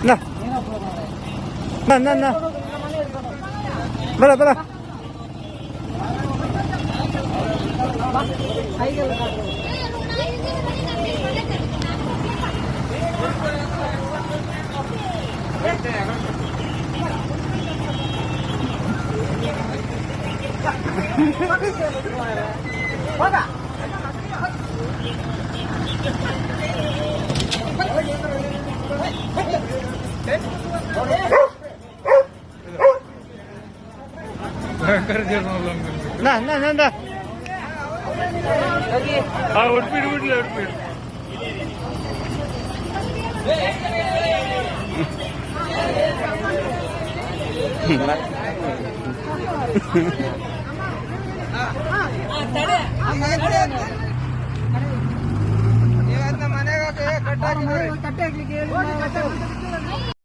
ನಾ ನಾ ನಾ ನಾ ಬರ ಬರ. ನಾ ನಾ ನಾ ನಾ. ಉಡುಪಿ ಉಡುಪಿ ಉಡುಪಿ. ಮನೆಗೆ ಕಟ್ಟಾಕಿ.